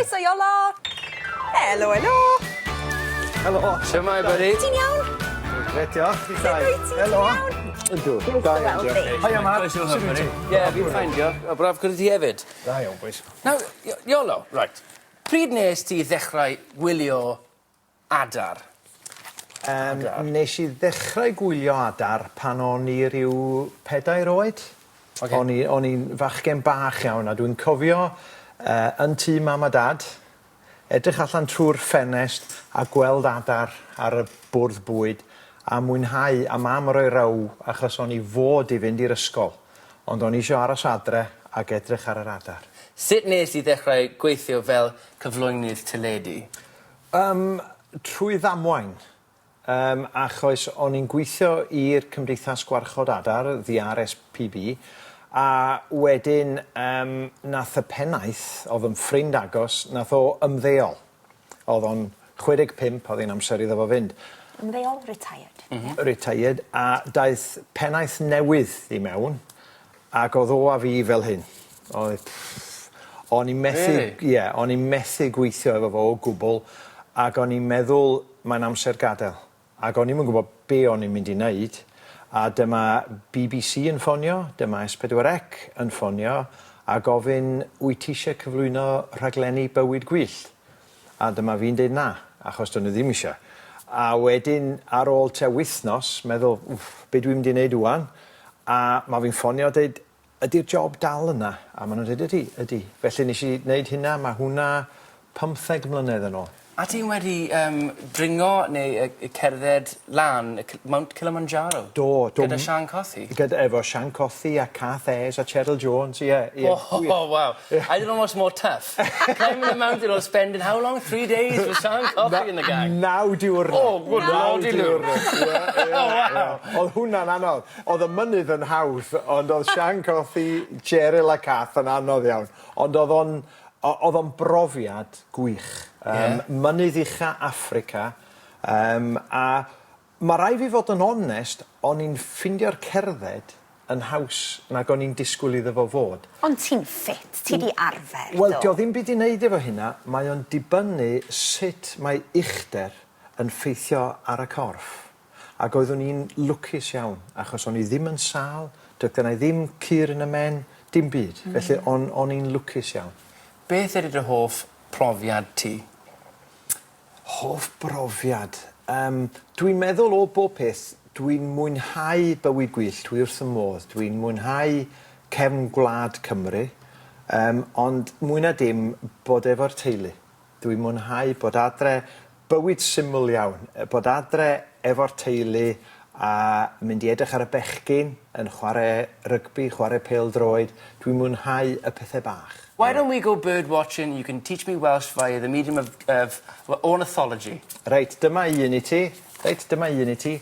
Croeso Iolo! Helo, helo! Helo! Shwmae buddy? Ti'n iawn? Grêt diolch. Chi Sut wyt ti? Helo! Ti'n iawn? Ydw. Da iawn diolch. Hiya Mark. Croeso Sut wyt ti? Ie, fi'n fine diolch. O braf gwrdd ti hefyd. Da iawn bois. Nawr, Iolo, reit. Pryd nes ti ddechrau gwylio adar? Yym nes i ddechrau gwylio adar pan o'n i ryw pedair oed. Oce. O'n i o'n i'n fachgen bach iawn a dwi'n cofio yy yn tŷ mam a dad edrych allan trw'r ffenest a gweld adar ar y bwrdd bwyd a mwynhau a mam roi row achos o'n i fod i fynd i'r ysgol ond o'n i isio aros adre ag edrych ar yr adar. Sut nes di ddechrau gweithio fel cyflwynydd teledu? Yym trwy ddamwain. Yym achos o'n i'n gweithio i'r Cymdeithas Gwarchod Adar, the RSPB, a wedyn yym nath y pennaeth, o'dd yn ffrind agos, nath o ymddeol. O'dd o'n 65, o'dd hi'n amser iddo fo fynd. Ymddeol? Retired. M-hm. Retired, a daeth pennaeth newydd i mewn, ac o'dd o a fi fel hyn. Oedd o'n i methu... Rili? Ie, o'n i methu gweithio efo fo o gwbwl, ac o'n i'n meddwl mae'n amser gadel. Ac o'n i'm yn gwybod be o'n i'n mynd i wneud, a dyma BBC yn ffonio, dyma S4C yn ffonio, a gofyn, wyt ti eisiau cyflwyno rhaglenni bywyd gwyllt? A dyma fi'n deud na, achos do'n i ddim eisiau. A wedyn, ar ôl tua wythnos, meddwl, wff, be dwi'n mynd i wneud ŵan? A ma' fi'n ffonio a deud, Ydi'r job dal yna? A ma' nhw'n deud ydi, ydi. Felly nes i neud hynna, ma' hwnna pymtheg mlynedd yn ôl. A ti wedi yym dringo neu yy yy cerdded lan y Cy- Mount Kilimanjaro? Do, do. Gyda Shân Cothi? Gyda efo Shân Cothi a Cath Ayres a Cheryl Jones, ie, ie. O waw. I don't know what's more tough. Climbing a mountain or spending how long? Three days with Shân Cothi and the gang. Naw diwrnod. Oh good Naw lordy loo. diwrnod. Ie, ie, Oh waw. ie. O'dd hwnna'n anodd. O'dd y mynydd yn hawdd ond o'dd Shân Cothi, Cheryl a Cath yn anodd iawn. Ond o'dd o'n o- o'dd o'n brofiad gwych. Yym mynydd ucha Affrica yym a ma' rai' fi fod yn onest o'n i'n ffindio'r cerdded yn haws nag o'n i'n disgwyl iddo fo fod. Ond ti'n ffit, ti 'di arfer do? Wel 'di o ddim byd i neud efo hynna, mae o'n dibynnu sut mae uchder yn ffeithio ar y corff. Ac oeddwn i'n lwcus iawn, achos o'n i ddim yn sâl, doedd gynna i ddim cur yn 'y mhen, dim byd. Felly o'n o'n i'n lwcus iawn. Beth ydi dy hoff profiad ti? Hoff brofiad? Yym, dwi'n meddwl o bob peth, dwi'n mwynhau bywyd gwyllt, dwi wrth 'y modd, dwi'n mwynhau cefn gwlad Cymru, yym, ond mwy na dim bod efo'r teulu. Dwi'n mwynhau bod adre, bywyd syml iawn, bod adre efo'r teulu a mynd i edrych ar y bechgyn yn chware rygbi, chware pêl-droed, dwi'n mwynhau y pethe bach. Why don't we go bird watching, you can teach me Welsh via the medium of of ornithology. Reit, dyma un i ti, reit, dyma un i ti,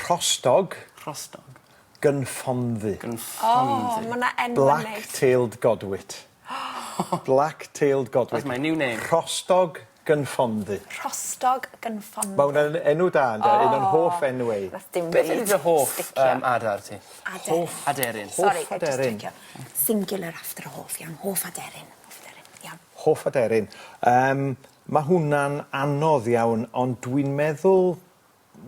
rhostog. Rhostog. Gynffonddu. Gynffonddu. O, ma' 'na enwe neis. Black-tailed godwit. Black-tailed godwit. That's my new name. Rhostog Gynffonddu. Rhostog Gynffonddu. Ma' wnna'n enw da ynde? O! Un o'n hoff enwe i. Nath dim byd Beth ydi dy hoff sticio. yym adar ti? Aderyn. Hoff... Aderyn. Sori, Hoff ga i jyst aderyn. checio. Singular after hoff, iawn. Hoff aderyn. Hoff aderyn, iawn. Hoff aderyn. Yym ma' hwnna'n anodd iawn ond dwi'n meddwl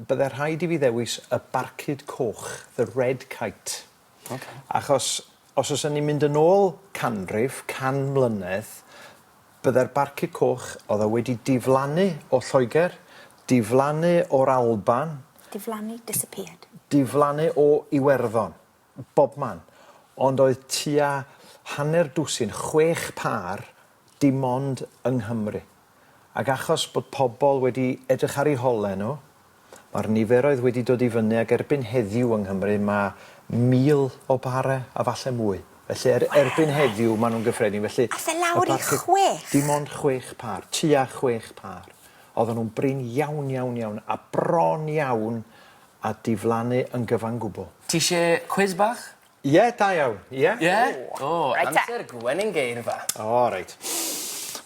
bydde rhaid i fi ddewis y barcud coch, the red kite. Oce. Achos os o's ni'n mynd yn ôl canrif, can mlynedd, bydde'r barcud coch o'dd o wedi diflannu o Lloeger, diflannu o'r Alban. Diflannu, disappeared. Diflannu o Iwerddon, bobman. Ond oedd tua hanner dwsin, chwech pâr, dim ond yng Nghymru. Ac achos bod pobl wedi edrych ar eu hole nhw, mae'r niferoedd wedi dod i fyny ac erbyn heddiw yng Nghymru mae 1,000 o bare a falle mwy. Felly er, erbyn heddiw maen nhw'n gyffredin. Felly, Ath e lawr i chwech? Dim ond chwech pâr, tua chwech pâr. Oedden nhw'n brin iawn, iawn, iawn, a bron iawn a diflannu yn gyfan gwbl. Ti isie cwis bach? Ie, da iawn. Ie. Ie? O, Reit te. amser gwenyn geirfa. O, reit.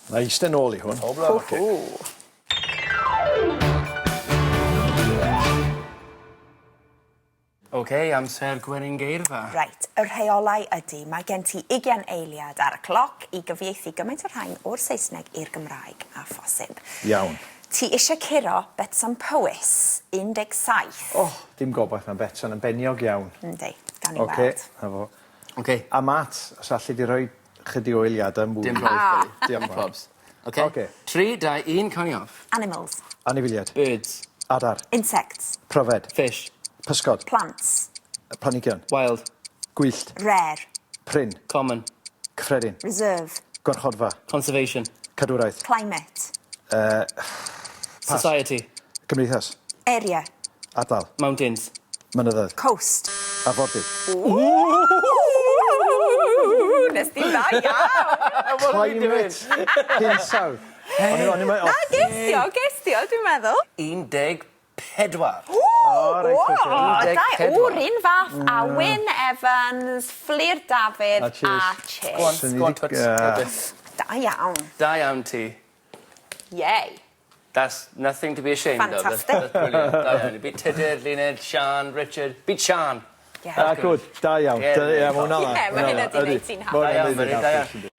Na i iste nôl i hwn. Pob lwc. Hw hw. OK, amser gwenyn geirfa. Reit, y rheolau ydy, mae gen ti ugian eiliad ar y cloc i gyfieithu gymaint o'r rhain o'r Saesneg i'r Gymraeg â phosib. Iawn. Ti eisiau curo Betsan Powys 17. O, dim gobaith, mae Betsan yn beniog iawn. Yndi, gawn ni Ocê, weld. 'na fo. OK. A Matt, os alli di rhoi chydig o eiliadau mwy. Dim probs, buddy. Diolch, Dim Matt. probs. OK. Ocê. 3, 2, 1, cawn ni off. Animals. Anifeiliaid. Birds. Adar. Insects. Pryfed. Fish. Pysgod. Plants. Planhigion. Wild. Gwyllt. Rare. Prin. Common. Cyffredin. Reserve. Gwarchodfa. Conservation. Cadwraeth. Climate. Society. Cymdeithas. Area. Ardal. Mountains. Mynyddoedd. Coast. Arfordir. Ooh, nes di dda iawn. Climate. Hinsawdd. O'n i- o'n i'n meddwl- Na, gestio, gestio, dwi'n meddwl. 14. O, reit, ocê. da, 14. o'r un fath a Wyn Evans, Fflur Dafydd A cheers. a Cheers. Go on, Swn i go on, 'di- Toots. Ie. Da iawn. Da iawn ti. Yay. That's nothing to be ashamed Fantastic. of. That's, that's brilliant. Da iawn. You beat Tudur, Luned, Sian, Richard. Beat Sian. Yeah. Ah, good. Da iawn. Ie, Da- Ie, ma' hwnna'n dda. Ie, ma' hynna 'di Ydi. neud ti'n Ma' hwnna'n Da iawn, neud fi'n buddy, da hapus, iawn. yndi.